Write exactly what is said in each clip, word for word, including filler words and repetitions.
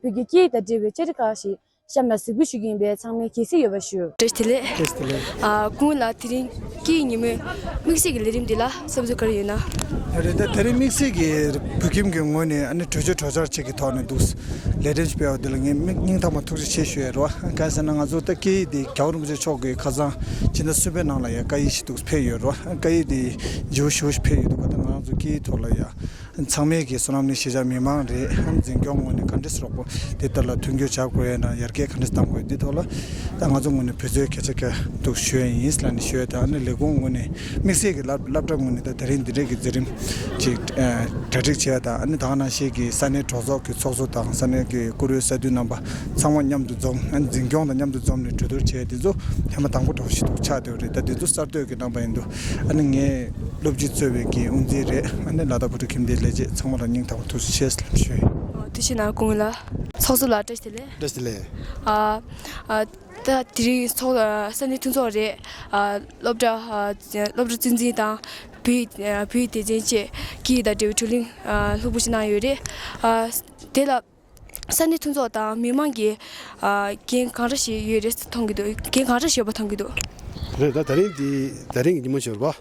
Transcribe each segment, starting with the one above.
བོད་ཀྱི་སྐད་ཡིག་དང་འབྲེལ་བའི་བཅར་འདྲི་ཁག་ཞིག་གཤམ་ལ་གཟིགས་འབུལ་ཞུ་གི་ཡིན་པས། ཚང་མས་དགྱེས་གཟིགས་ཡོད་པ་ཞུ། བཀྲ་ཤིས་བདེ་ལེགས། བཀྲ་ཤིས་བདེ་ལེགས། ཨ། སྐུ་ངོ་ལགས། དེ་རིང་སྐད་ཡིག་ཉིན་མོའི་དམིགས་བསལ་གྱི་ལས་རིམ་འདི་ལ་བསམ་ཚུལ་ག་རེ་ཡོད་ན། ཨ་རེད། ད་དེ་རིང་དམིགས་བསལ་གྱི་བོད་ཁྱིམ་གྱི་ངོས་ནས། ཨ་ནི་གྲོས་ཆོད་གྲོས་འཆར་ཅིག་གི་ཐོག་ནས་འདུག་ལས་རིམ་ཞིག་སྤེལ་བ་འདི་ལ་ངས་མིག་སྙིང་ཐག་པ་ཐུགས་རྗེ་ཆེ་ཞུ་ཡ་རེད་བ། གང་ཟེར་ན། ང་ཚོ་ད་སྐད་ཡིག་འདི་རྒྱལ་བ་རིན་པོ་ཆེ་མཆོག་གི་ཁ་སང་ཕྱི་ཟླ་གསུམ་པའི་ནང་ལ་ཡ་སྐད་ཡིག་ཞིག་འདུག་ཕེབས་ཡོད་རེད་བ། སྐད་ཡིག་འདི་ལྗིད་པོ་ཞེ་པོ་ཞིག་ཕེབས་ཡོད་འདུག་བ། ད་ང་རང་ཚོ་སྐད་ཡིག་ཐོག་ལ་ཡ། ཚང་མས་ཀྱི་བསོད་ནམས་གླིང་གཞིས་ཆགས་མི་མང་རེད། ཨ་ནི་འཛིན་སྐྱོང་ངོས་ནས་ག་འདྲས་རོགས་པ་དེ་ལྟར་ལ་མཐུན་འགྱུར་བྱ་དགོས་ཡ་ན། ཡར་རྒྱས་ག་འདྲས་གཏང་དགོས་ཡ། འདི་ཐོག་ལ་ད་ང་ཚོ་ངོས་ནས་འབད་རྩོལ་གལ་ཆེ་ག་འདུག་ཞུ་ཡ་ཡིན་ལབ་ནས་ཞུ་ཡ། ད་ཨ་ནི་ལས་ཁུངས་ངོས་ནས། དམིགས་བསལ་གྱི་སློབ་སློབ་གྲྭ་ངོས་ནས་ད་དེ་རིང་འདི་འདྲས་ཀྱི་མཛད་རིམ་ཅིག་ཨ་གྲ་སྒྲིག་བྱས། ད་ཨ་ནི་ད་ག་ནང་བཞིན་གྱི་ས་གནས་གྲོས་ཚོགས་ཀྱི་ཚོགས་གཙོ་དང་ས་གནས་ཀྱི་བཀུར་འོས་གསར་འདུས་རྣམ་པ་ཚང་མ་མཉམ་དུ་འཛོམས། ཨ་ནི་འཛིན་སྐྱོང་དང་མཉམ་དུ་འཛོམས་ནས་གྲོས་བསྡུར་བྱས། དེ་ཚོ་ཐེངས་མ་དང་པོ་འདྲ་བོ་ཞིག་འདུག་ཆགས་བསྡད་པ་རེད། ད་དེ་ཚོ་གསར་གཏོད་ཀྱི་རྣམ་པ་ཡིན་འདུག་ཨ་ནི་ངས་སློབ་སྤྱི་གཙོས་པའི་གི་དབུ་འཛིན་རེད། ཨ་ནི་ལ་དྭགས་བོད་ཕྲུག་ཁྱིམ་སྡེའི་ལས་བྱེད་ཚང་མ་ལ་སྙིང་ཐག་པ་ཐུགས་རྗེ་ཆེ་ལབ་ཞུ་ཡ་ཡིན། ཨོ། ཐུགས་རྗེ་གནང་། སྐུ་ངོ་ལགས། ཚོགས་གཙོ་ལགས། བཀྲ་ཤིས་བདེ་ལེགས། བཀྲ་ཤིས་བདེ་ལེགས། ཨ། ཨ། ད་དེ་རིང་ཚོགས། ཨ། ས་གནས་མཐུན་ཚོགས་རེད། ཨ། སློབ་གྲྭ། ཨ། སློབ་གྲྭ་གཙོ་འཛིན་དང་བོད་ཡིག་ཨ། བོད་ཡིག་སྡེ་ཚན་བཅས་སྐད་ཡིག་དང་འབྲེལ་བའི་བགྲོ་གླེང་། ཨ། ལྷུག་པོ་ཞིག་གནང་ཡོད་རེད། ཨ། དེ་ལ་ས་གནས་མཐུན་ཚོགས་དང་མི་མང་གིས། ཨ། འགན་གང་འདྲ་ཞིག་ཡོད་རེད་མཐོང་གི་འདུག་འགན་གང་འདྲ་ཞིག་ཡོད་པ་མཐོང་གི་འདུག་རེད། ད་དེ་རིང་འདི་དེ་རིང་གི་ཉིན་མོ་ཞིག་རེད་པ།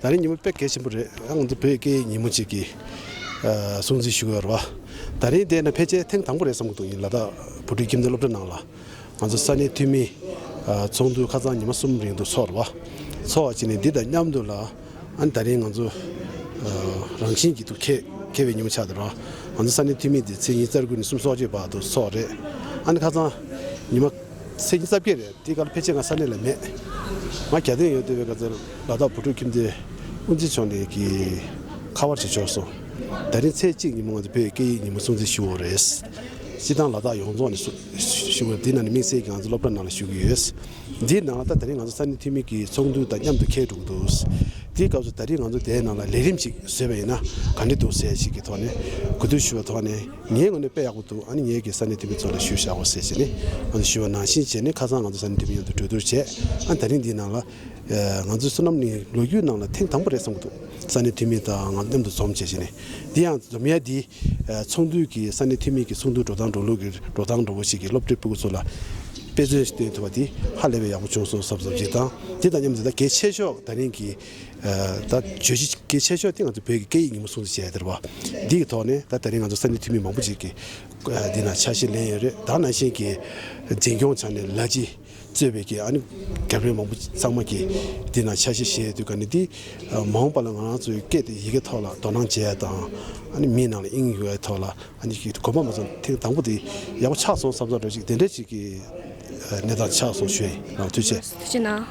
དེ་རིང་ཉིན་མོ་དཔེ་གལ་ཆེན་པོ་རེད། ང་ཚོ་བོད་ཀྱི་སྐད་ཡིག་ཉིན་མོ་ཅིག་གི། ཨ། སྲུང་བརྩི་ཞུ་གི་ཡོད་རེད་པ། དེ་རིང་དེ་ནི་ཕལ་ཆེར་ཐེངས་དང་པོ་རེད་བསམ་གྱི་འདུག་ཡིན་ལ། ད་བོད་ཕྲུག་ཁྱིམ་སྡེ་སློབ་གྲྭ་ནང་ལ་ང་ཚོ་ས་གནས་འཐུས་མི། ཨ། ཚོགས་འདུ་ཁ་སང་ཉི་མ་གསུམ་རིང་དུ་ཚོགས་རེད་པ། ཚོགས་བྱས་ནས་འདི་དང་མཉམ་དུ་ལ། ཨ་ནི་དེ་རིང་ང་ཚོ། ཨ། རང་བཞིན་གྱིས་དུ་འཁེལ་འཁེལ་བའི་ཉིན་མོ་ཆགས་བསྡད་རེད་པ། ང་ཚོ་ས་གནས་འཐུས་མི་དེ་ཚེས་ཉི་ཤུ་རྩ་དགུ་ནས་སུམ་ཅུ་སོ་གཅིག་བར་དུ་ཚོགས་རེད། ཨ་ནི་ཁ་སང་ཉི་མ་ཚེས་ཉི་ཤུ་རྩ་བརྒྱད་རེད། དེའི་སྐབས་ལ་ཕལ་ཆེར་ང་ས་གནས་ལ་མེད། ང་རྒྱ་སྟོན་ཡོད་བསྡད་པའི་སྐབས་སུ་ལ་དྭགས་བོད་ཕྲུག་ཁྱིམ་སྡེའི་དབུ་འཛིན་མཆོག་ནས་ཀྱི་ཁ་པར་ཅིག་འབྱོར་སོང་། དེ་རིང་ཚེས་གཅིག་ཉིན་མོ་ང་ཚོ་བོད་ཀྱི་སྐད་ཡིག་ཉིན་མོ་སྲུང་བརྩི་ཞུ་འོ་རེད། སྤྱིར་བཏང་ལ་དྭགས་ཡོངས་རྫོགས་ནས་སུ་ཞུ་བ་འདི་ནང་ནས་དམིགས་བསལ་གྱི་ང་ཚོ་སློབ་གྲྭ་ནང་ལ་ཞུ་གི་ཡོད། འདིའི་ནང་ལ་ད་དེ་རིང་ང་ཚོ་ས་གནས་འཐུས་མི་གི་ཚོགས་འདུ་དང་མཉམ་དུ་འཁེལ་འགྲོ་གི་འདུག་དེའི་སྐབས་སུ་དེ་རིང་ང་ཚོ་དེའི་ནང་ལ་ལས་རིམ་ཞིག་བཟོས་པ་ཡིན་ན་ག་འདྲ་འདུག་ཟེར་ཞིག་གི་ཐོག་ནས་གོ་བསྡུར་ཞུ་བའི་ཐོག་ནས། ངའི་ངོས་ནས་དཔེ་ཡག་པོ་འདུག་ཨ་ནི་ངས་ཀྱི་ས་གནས་འཐུས་མི་ཚོ་ལ་ཞུས་བཞག་གོ་ཟེར་བྱས་ནས་ང་ཚོ་ཞུ་བ་ནང་བཞིན་བྱས་ནས། ཁ་སང་ང་ཚོ་ས་གནས་འཐུས་མི་མཉམ་དུ་གྲོས་བསྡུར་བྱས། ཨ་ནི་དེ་རིང་འདིའི་ནང་ལ། ཨ། ང་ཚོའི་བསོད་ནམས་གླིང་ལོ་རྒྱུས་ནང་ལ་ཐེངས་དང་པོ་རེད་བསམ་གྱི་འདུག་ས་གནས་འཐུས་མི་དང་ང་མཉམ་དུ་འཛོམས་བྱས་བྱས་ནས། འདི་ཡང་འཛོམས་ཡ་འདི། ཨ། ཚོགས་འདུའི་གི་ས་གནས་འཐུས་མི་གི་ཚོགས་འདུ་འགྲོ་སྟངས་འགྲོ་ལུགས་ཀྱི་འགྲོ་སྟངས་འདྲ་བོ་ཞིག་གི་སློབ་གྲྭའི་ཕྲུ་གུ་ཚོ་ལ་དཔེ་མཚོན་ཞིག་སྟོན་ཐུབ་པ་འདི་ཧ་ལས་པའི་ཡག་པོ་བྱུང་སོང་བསམ་བསམ་ཞིག་དང་། འདི་དང་མཉམ་དུ་ད་གལ་ཆེ་ཤོས་དེ་རིང་གི། ཨ། ད་བརྗོད་གཞི་གལ་ཆེ་ཤོས་དེ་ང་ཚོ་བོད་ཀྱི་སྐད་ཡིག་ཉིན་མོ་སྲུང་བརྩི་བྱས་དེ་རེད་པ། འདི་གི་ཐོག་ནས་ད་དེ་རིང་ང་ཚོ་ས་གནས་འཐུས་མི་མང་པོ་ཅིག་གིས། ཨ། འདི་ནང་ཆ་ཤས་ལེན་ཡོད་རེད། ད་ནང་བཞིན་གྱི་འཛིན་སྐྱོང་བྱས་ནས་ལ་རྗེ་གཙོས་པའི་གི། ཨ་ནི་རྒྱབ་རོགས་མང་པོ་ཚང་མ་གིས་འདི་ནང་ཆ་ཤས་བཞེས་ཡོད་དུས། ག་ནས་འདི། ཨ། མ་འོངས་པ་ལ་ང་རང་ཚོའི་སྐད་དེ་ཡི་གེ་ཐོག་ལ་དོ་སྣང་བྱེད་ཡ་དང་། ཨ་ནི་མིའི་ནང་ལ་དབྱིངས་ཡོད་ཡ་ཐོག་ལ། ཨ་ནི་གི་གོམ་པ་མ་ཚོམ་ཐེངས་དང་པོ་དེ་ཡག་པོ་ཆགས་སོང་བསམ་ས་འདྲ་ཅིག་དེ་འདྲ་ཅིག་གི་གནས་སྟངས་ཆགས་སོང་ཞུ་ཡ་ཡིན། ཐུགས་རྗེ་ཆེ། ཐུགས་རྗེ་གནང་།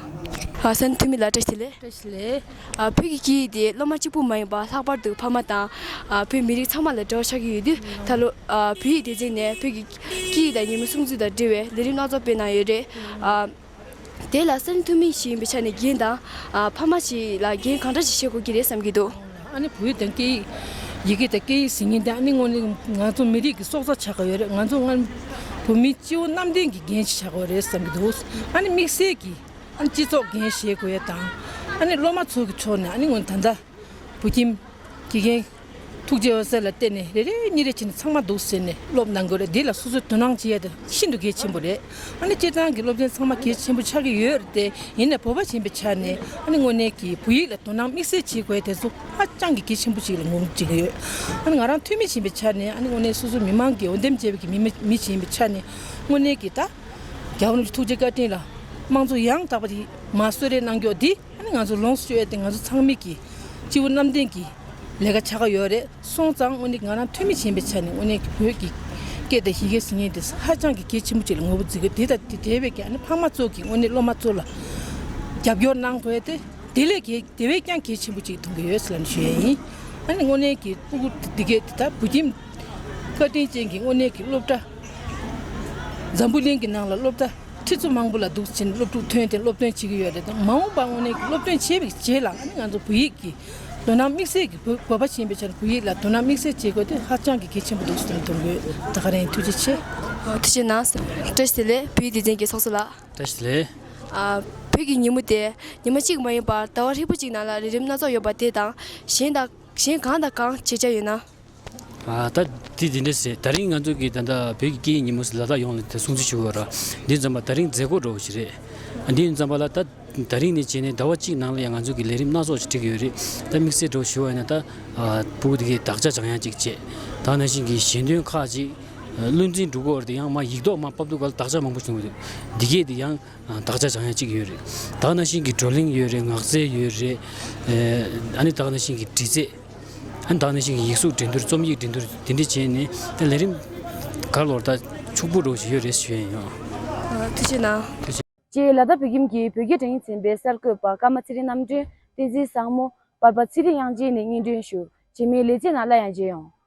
ཨ། ས་གནས་འཐུས་མི་ལགས་བཀྲ་ཤིས་བདེ་ལེགས། བཀྲ་ཤིས་བདེ་ལེགས། ཨ། བོད་ཀྱི་སྐད་ཡིག་དེ་སློབ་མ་གཅིག་པུ་མ་ཡིན་པར་ལྷག་པར་དུ་ཕ་མ་དང་། ཨ། བོད་མི་རིགས་ཚང་མ་ལ་འབྲེལ་བ་ཆགས་ཀྱི་ཡོད་དུས། ད་ལོ། ཨ། བོད་ཡིག་སྡེ་ཚན་ནས་བོད་ཀྱི་སྐད་ཡིག་དང་ཉིན་མོ་སྲུང་བརྩི་དང་འབྲེལ་བའི་ལས་རིམ་སྣ་ཚོགས་སྤེལ་གནང་ཡོད་རེད། ཨ། དེ་ལ་ས་གནས་འཐུས་མི་ཞིག་ཡིན་པའི་ཆ་ནས་འགན་དང་། ཨ། ཕ་མ་ཞིག་ལ་འགན་གང་འདྲ་ཞིག་བཞེས་དགོས་ཀྱི་རེད་བསམ་གྱི་འདུག་ཨ་ནི་བོད་ཡིག་དང་སྐད་ཡིག་ཡི་གེ་དང་སྐད་ཡིག་ཟེར་མཁན་དེ་ཨ་ནི་དངོས་གནས་ང་ཚོ་མི་རིགས་ཀྱི་སྲོག་རྩ་ཆགས་ཀྱི་ཡོད་རེད། ང་ཚོ་སྔར་བོད་མི་སྤྱི་བོ་གནམ་བསྟན་གྱི་འགན་ཞིག་ཆགས་ཀྱི་ཡོད་རེད་བསམ་གྱི་འདུག་ཨ་ནི་དམིགས་བསལ་གྱིས་ཨ་ནི་སྤྱི་ཚོགས་འགན་བཞེས་དགོས་ཡ་དང་། ཨ་ནི་སློབ་མ་ཚོ་གི་ཕྱོགས་ནས་ཨ་ནི་དངོས་ད་ལྟ་བོད་ཁྱིམ་དགེ་རྒན་ཐུགས་རྗེ་འོད་ཟེར་ལ་བརྟེན་ནས་རེ་རེ་གཉིས་རེ་བྱས་ནས་ཚང་མ་འདུག་ཟེར་ནས་སློབ་གནང་དགོས་རེད། འདི་ལ་སོ་སོས་དོ་སྣང་བྱེད་ཡ་དེ་ཤིན་ཏུ་གལ་ཆེན་པོ་རེད། ཨ་ནི་སྤྱིར་བཏང་གི་སློབ་ཚན་ཚང་མ་གལ་ཆེན་པོ་ཆགས་ཀྱི་ཡོད་རེད་དེ། ཡིན་ནའི་བོད་པ་ཡིན་པའི་ཆ་ནས་ཨ་ནི་དངོས་གནས་ཀྱི་བོད་ཡིག་ལ་དོ་སྣང་དམིགས་བསལ་བྱེད་དགོས་དེ་ཚོ་ཧ་ཅང་གི་གལ་ཆེན་པོ་ཅིག་ལ་ངོས་འཛིན་བྱེད་ཀྱི་ཡོད། ཨ་ནི་ང་རང་འཐུས་མི་ཡིན་པའི་ཆ་ནས་ཨ་ནི་དངོས་གནས་སོ་སོའི་མི་མང་གི་འོས་འདེམས་བྱས་པའི་གི་མི་མི་ཡིན་པའི་ཆ་ནས་དངོས་གནས་ཀྱི་ད་རྒྱལ་བ་རིན་པོ་ཆེ་ཐུགས་རྗེ་བཀའ་དྲིན་ལ་དམངས་གཙོ་ཡང་དག་པ་དེ་མ་གསོལ་རས་གནང་རྒྱུ་འདི་ཨ་ནི་ང་ཚོ་ལོངས་སུ་སྤྱོད་ཡ་དེ་ང་ཚོ་ཚང་མས་ཀྱི་སྤྱི་བོ་གནམ་བསྟན་གྱི་ལས་ཀ་ཆགས་ཀྱི་ཡོད་རེད། སོང་ཙང་དངོས་གནས་ང་རང་འཐུས་མི་ཡིན་པའི་ཆ་ནས་དངོས་གནས་ཀྱི་བོད་ཀྱི་སྐད་དང་ཡི་གེ་ཟེར་མཁན་དེ་ཧ་ཅང་གི་གལ་ཆེན་པོ་ཅིག་ལ་ངོ་བོ་འཛིན་གྱི་ཡོད། དེ་དང་དེ་འབྲེལ་བའི་གི་ཨ་ནི་ཕ་མ་ཚོ་གིས་དངོས་གནས་སློབ་མ་ཚོ་ལ་རྒྱབ་སྐྱོར་གནང་དགོས་ཏེ། དེ་ལས་གལ་དེ་བས་ཀྱང་གལ་ཆེན་པོ་ཅིག་མཐོང་གི་ཡོད་ཟེར་ལབ་ནས་ཞུ་ཡ་ཡིན། ཨ་ནི་དངོས་གནས་ཀྱི་སྤུ་གུ་འདི་གས་དེ་ད་བོད་ཁྱིམ་བཀའ་དྲིན་ཅན་གྱི་དངོས་གནས་ཀྱི་སློབ་གྲྭ། འཛམ་བུ་གླིང་གི་ནང་ལ་སློབ་གྲྭ་ཁྲི་ཚོ་མང་པོ་ལ་འདུག་ཕྱིན་སློབ་ཕྲུག་ཐོན་ཏེ་སློབ་སྟོན་བྱེད་ཀྱི་ཡོད་རེད། དང་མ་འོངས་པ་དངོས་གནས་ཀྱི་སློབ་སྟོན་བྱེད་པའི་རྗེས་ལ་ཨ་ནི་ང་ཚོ་བོད་ཡིག་གི་དོ་སྣང་དམིགས་བསལ་གྱི་བོད་བོད་པ་ཡིན་པའི་ཆ་ནས་བོད་ཡིག་ལ་དོ་སྣང་དམིགས་བསལ་བྱེད་དགོས་དེ་ཧ་ཅང་གི་གལ་ཆེན་པོ་འདུག་ཟེར་མཐོང་དགོས། ད་ག་རང་ཡིན། ཐུགས་རྗེ་ཆེ། ཐུགས་རྗེ་གནང་། བཀྲ་ཤིས་བདེ་ལེགས། བོད་ཡིག་སྡེ་ཚན་གྱི་ཚོགས་གཙོ་ལགས། བཀྲ་ཤིས་བདེ་ལེགས། ཨ། བོད་ཀྱི་ཉིན་མོ་དེ་ཉི་མ་གཅིག་མ་ཡིན་པར་ཟླ་བ་ཧྲིལ་པོ་གཅིག་ནང་ལ་ལས་རིམ་སྣ་ཚོགས་ཡོད་པ་དེ་དང་གཞན་དག་གཞན་གང་དང་གང་བྱེད་འཆར་ཡོད་ན། ཨ་ད་དེ་དེ་འདྲ་ཟེར། ད་རིང་ང་ཚོ་གི་ད་ལྟ་བོད་ཀྱི་སྐད་ཡིག་ཉིན་མོ་ཟེར་ལ་དྭགས་ཡོངས་ལ་དེ་སྲུང་བརྩི་ཞུ་དགོས་ར། འདི་ཙམ་པ་ད་རིང་མཛད་སྒོ་འདྲ་བོ་ཞིག་རེད། འདི་ཙམ་པ་ལ་ད་ད་རིང་ནས་བྱས་ནས་ཟླ་བ་གཅིག་ནང་ལ་ཡང་ང་ཚོ་གི་ལས་རིམ་སྣ་ཚོགས་ཤིག་སྒྲིག་གི་ཡོད་རེད། ད་དམིགས་བསལ་འདྲ་བོ་ཞུ་བ་ཡིན་ན་ད་ཨ་ཕྲུ་གུ་དེ་གའི་དག་ཆ་སྦྱང་ཡ་གཅིག་བྱས། ད་ནང་བཞིན་གྱི་ཞལ་འདོན་ཁག་ཅིག་བློ་འཛིན་འགྲོ་གི་ཡོད་རེད། དེ་ཡང་མ་ཡིག་ཐོག་མ་ཕབ་དུས་ག་ལ་དག་ཆ་མང་པོ་བྱུང་གི་འདུག་འདི་གས་དེ་ཡང་དག་ཆ་སྦྱང་ཡ་གཅིག་ཡོད་རེད། ད་ནང་བཞིན་གྱི་བགྲོ་གླེང་ཡོད་རེད། ངག་རྩལ་ཡོད་རེད། ཨ་ནི་ད་ནང་བཞིན་གྱི་འབྲི་རྩལ། ཨ་ནི་ད་ནང་བཞིན་གྱི་ཡིག་གཟུགས་འགྲན་བསྡུར། རྩོམ་ཡིག་འགྲན་བསྡུར། དེ་འདྲ་བྱས་ནས་ད་ལས་རིམ་ག་ལོར་ད་ཕྱུག་པོ་འདྲ་བོ་ཞིག་ཡོད་རེད་ཞུ་ཡ་ཡིན། ཨ། ཐུགས་རྗེ་གནང་། ཐུགས་རྗེ། ཅེས་ལ་དྭགས་བོད་ཁྱིམ་གྱི་བོད་ཀྱི་སྒྲ་སྙན་ཚན་པའི་གསར་འགོད་པ་ཀརྨ་ཚེ་རིང་རྣམ་གྲོལ། བསྟན་འཛིན་བཟང་མོ། པར་པ་ཚེ་རིང་དབྱངས་ཅན་ནས་སྙན་སྒྲོན་ཞུ། རྗེས་མའི་ལེ་ཚན་ནང་སླར་ཡང་མཇལ་ཡོང་།